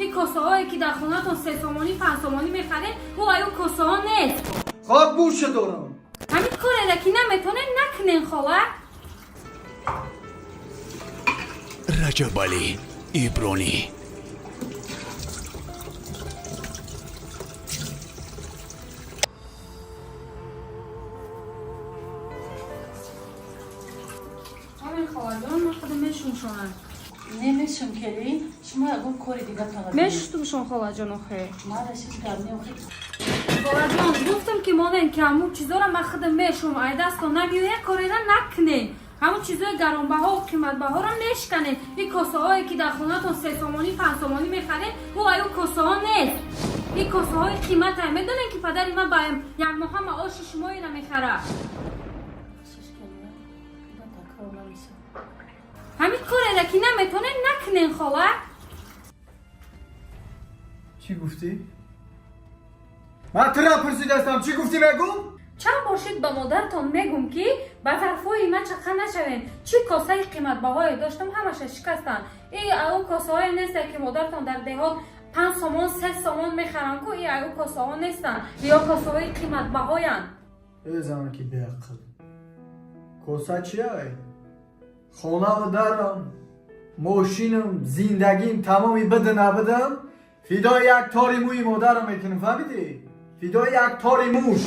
Ин косаҳое ки дар хонатон 3 сомонӣ, 5 сомонӣ мехаред, ӯ аю косаҳо нест. Хоб, гӯша дорам. Ҳамин корера ки наметонед, накунен, хола. Раҷабалӣ Ибронӣ. Ҳамин, холаҷон, ман худам мешумшонам. Немешум, келин, шумо ягон кори дига талаб. Мешустумшон, холаҷон, охе. Мара, шиш гап не, охи. Холаҷон, гуфтам ки монен, ки ҳамун чизоро ман худам мешум. Ай дастон намеояд, корера накунен. Ҳамун чизои гаронбаҳо, қиматбаҳоро мешканед. Ин косаҳое ки дар хонатон 3 сомонӣ, 5 сомонӣ мехаред, ӯ аю косаҳо нест. Ин косаҳои қимата. Медонед, ки падари ман ба якмоҳа маоши шумоеро мехарад. Шиш, келин, дига такрор намешавад. Ҳамин корера ки наметонед, накунен, хола. Чӣ гуфтӣ? Ман тура пурсидастам, чӣ гуфтӣ, мегум? Чанд бор шид ба модаратон мегум, ки ба зарфҳои ман чақа нашавем. Чӣ косаи қиматбаҳое доштам, ҳамаша шикастанд. И ау косаҳое несте, ки модаратон дар деҳот 5 сомон, 3 сомон мехаранд ку, и ау косаҳо нестанд, ё косаҳои қиматбаҳоянд. Э, занаки беақл, коса чиай? Хонаву дарам, мошинам, зиндагим тамоми биду набудам фидои як тори мӯи модарам мекунам, фаҳмидӣ? Фидои як тори мӯш.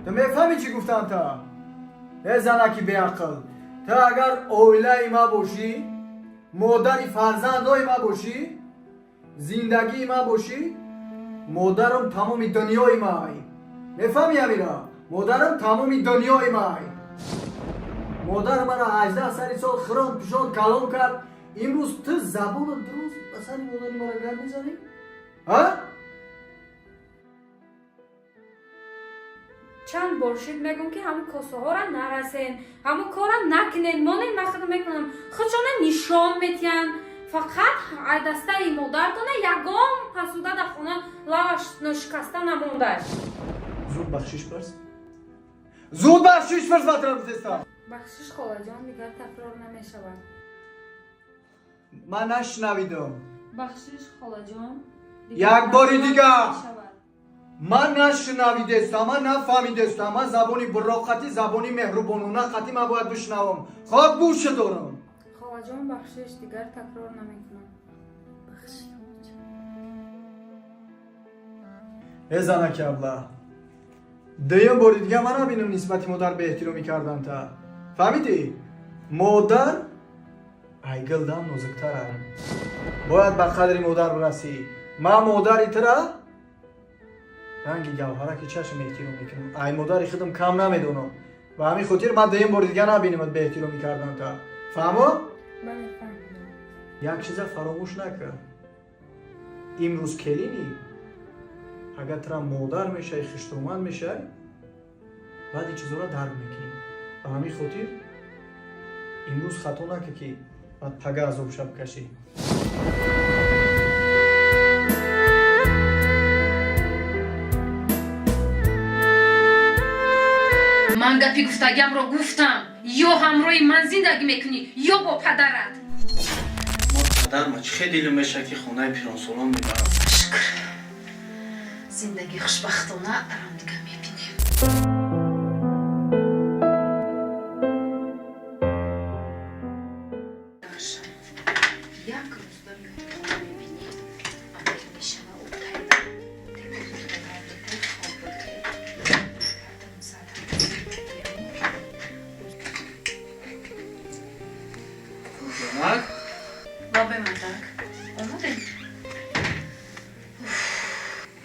Ту мефаҳмӣ, чӣ гуфтам та? Э, занаки беақл, ту агар оилаи ма бошӣ, модари фарзандои ма бошӣ, зиндагии ма бошӣ, модарам тамоми дунёи май. Мефаҳмӣ амира? Модарам тамоми дунёи май. Модар мара 18 сари сол хирон пишон калон кард. Имрӯз ту забонат дуруст ба сари модари мара гап мезанӣ, а? Чанд бор шид мегум, ки ҳамун косаҳоро нарасен, ҳамун корро накунен, монен, ман худам мекунам. Худшона нишон метиҳанд. Фақат ай дастаи модартона ягон пасуда дар хона лаваш ношикаста намондааст. Зуд бахшиш парс, зуд бахшиш парс, батра гуфтестам. Бахшиш, холаҷон, дигар такрор намешавад. Ман нашунавидам. Бахшиш, холаҷон. Як бори дигар. Ман нашунавидестам, ман нафаҳмидестам. Ман забони буроқатӣ, забони меҳрубонона қатӣ ман бояд бишнавам. Хоб, гӯша дорам. Холаҷон, бахшиш, дигар такрор намекунам. Бахшиш. Э, занаки абла, дуюм бори дига ман набинам нисбати модар беэҳтиромӣ кардан та. Фаҳмидӣ? Модар айгилдам нозуктар, бояд ба қадри модар бирасӣ. Ман модари тура ранги гавҳараки чашм эҳтиром мекунам, ай модари худам кам намедонам. Ба ҳамин хотир ман дуюм бори дига набинамат беэҳтиромӣ кардан та. Фаҳмо? Бале, фаҳмидам. Як чиза фаромӯш накар: имрӯз келинӣ, агар тура модар мешавӣ, хиштоманд мешавӣ, баъд ин чизҳоро дарк мекунӣ. Ба ҳамин хотир имрӯз хато накар, ки баъд пага азоб шаб кашӣ. Ман гапи гуфтагиамро гуфтам: ё ҳамроҳи ман зиндагӣ мекунӣ, ё бо падарат. Ма падар ма чӣ хел дилм меша, ки хонаи пиронсолон мебарам. Шукр, зиндагӣ хушбахтона рамдига мебинем. Як рӯз ба миёни хона мебинӣ, амир мешава. Об Занак. Бабай, мардак, омадем.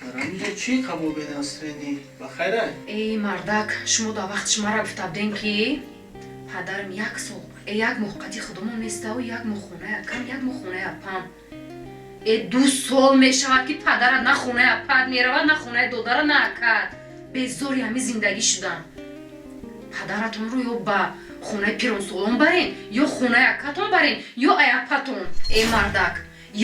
Дар ҳаминҷо чӣ қабул бенасринӣ? Ба хайрай? Эй, мардак, шумо дар вақти шумара гуфта будем, ки падарам як сол як моҳ қати худумон меставу як моҳ хонаи акам, як моҳ хонаи апам. 2 сол мешавад, ки падарат на хонаи апат меравад, на хонаи додара, на акат. Безори ҳамин зиндагӣ шудам. Падаратонро ё ба хонаи пиронсолон барен, ё хонаи акатон барен, ё ай апатон. Э, мардак,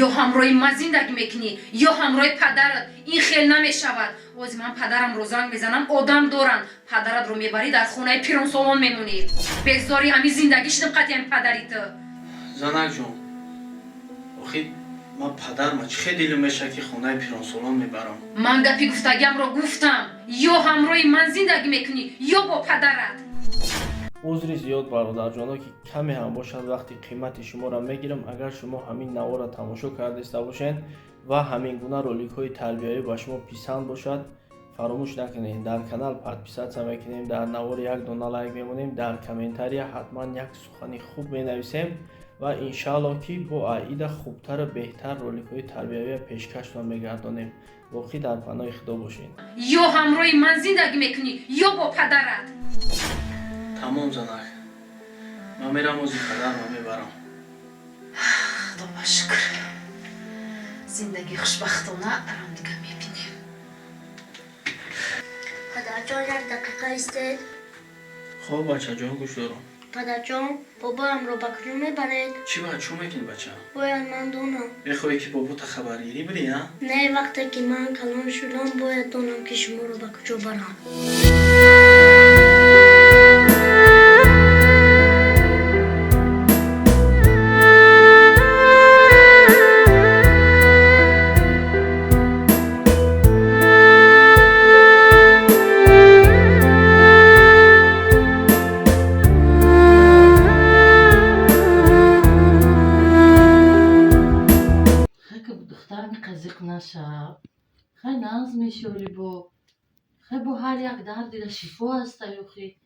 ё ҳамроҳи ман зиндагӣ мекунӣ, ё ҳамроҳи падарат. Ин хел намешавад. Ози ман падарамро занг мезанам, одам доранд, падаратро мебарӣ, дар хонаи пиронсолон мемонӣ. Безори ҳамин зиндагӣ шудам қати ҳамин падари ту. Занак ҷон, охи. Ман падарма чӣ хе дилим меша, ки хонаи пиронсолон мебарам. Ман гапи гуфтагиамро гуфтам: ё ҳамроҳи ман зиндагӣ мекунӣ, ё бо падарат. Узри зиёд, бародарҷоно, ки каме ҳам бошад вақти қимати шуморо мегирам. Агар шумо ҳамин наворро тамошо кардаиста бошед ва ҳамин гуна роликҳои тарбиявӣ ба шумо писанд бошад, фаромӯш накунед, дар канал подписаться мекунем, дар навор як дона лайк мемонем, дар комментария ҳатман як сухани хуб менависем ва иншаалло, ки бо аида хубтару беҳтар роликҳои тарбиявия пешкаштон мегардонем. Боқӣ дар паноҳи Худо бошед. Ё ҳамроҳи ман зиндагӣ мекунӣ, ё бо падарат. Тамом, занак, ман мерам, ози падарма мебарам. Худо ба шукр, зиндагии хушбахтона рамдига мебинем. Падарҷон, як дақиқа истед. Хоб, бачаҷон, гӯш дорам. Падарҷон, бобоямро ба куҷо мебаред? Чӣ ба чӯ мекунӣ, бача? Бояд ман донам. Мехоҳӣ, ки бобота хабаргирӣ бирӣ, а? Не, вақте ки ман калон шудам, бояд донам, ки шуморо ба куҷо барам. Хай, ки духтарам қазиқ наша. Хай, нағз мешёри бо. Хай, бо ҳар як дардира шифо аста ёхи.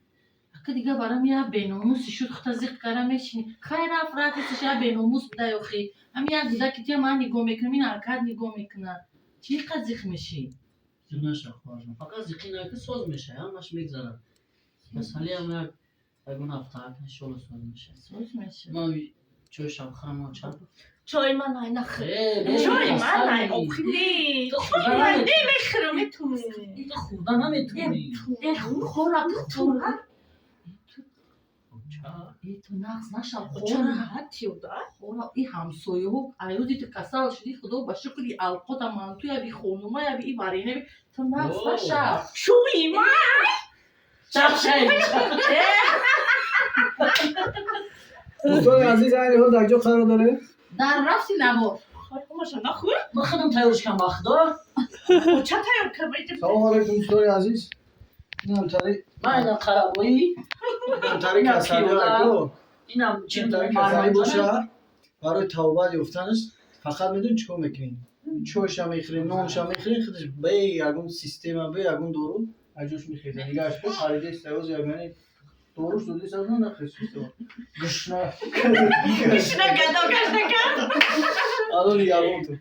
Ака, дига барам я беномуси шуд, хута зиқ кара мешини. Хай, рафт, рафтиш, я беномус буда ёхи. Ҳам як кӯдаки тия ман нигоҳ мекунам, ин акад нигоҳ мекунад. Чӣ қад зиқ мешӣ? Зиқ наша, хоҳарҷон. Фақат зиқӣ наки, соз меша, ҳамаш мегзарад. Касалиам як ягон ҳафта иншолло соз меша. Соз меша. Ман чой шаб хӯрам, чап. Чой ман ай нахӯр. Э, Чой ман ай охи не. Ту Чой ман намехӯрам, метунӣ. Ту хӯрда наметунӣ. Э, хӯра, хӯра. Э, ту нағз нашав. Чора Хора. ҳатиёда. Хора, и ҳамсояҳо айрӯзи ту касал шудӣ, Худо ба шукри, алқота мантуяби, хонумаяби, и варенаби. Ту нағз О. нашав. Чой ман. Чап шай. Дӯстони азиз, айни ҳол дар ҷо қарор дорем. Дар рафти навор. Хай, ҳамаша нахӯр. Ман худам тайёрш кам, ба Худо. Ча тайёр карда? Салому алайкум, дӯстони азиз. Инам тари Ман инам қарабоӣ, инам тари инам касалиро пиёла, ко. инам чи Инам тари касалӣ боша, барои тавбат ёфтанаш фақат медонӣ чӣ кор мекунӣ? Чойша мехӯрӣ, нонша мехӯрӣ, худаш бе ягон система, бе ягон дору аҷош мехеза. Нигааш ко, харидаи саёз ягони доруш доди саз нахез система. Гушна. Гушна гадо гашта кард. Алло, нигаҳбон ту.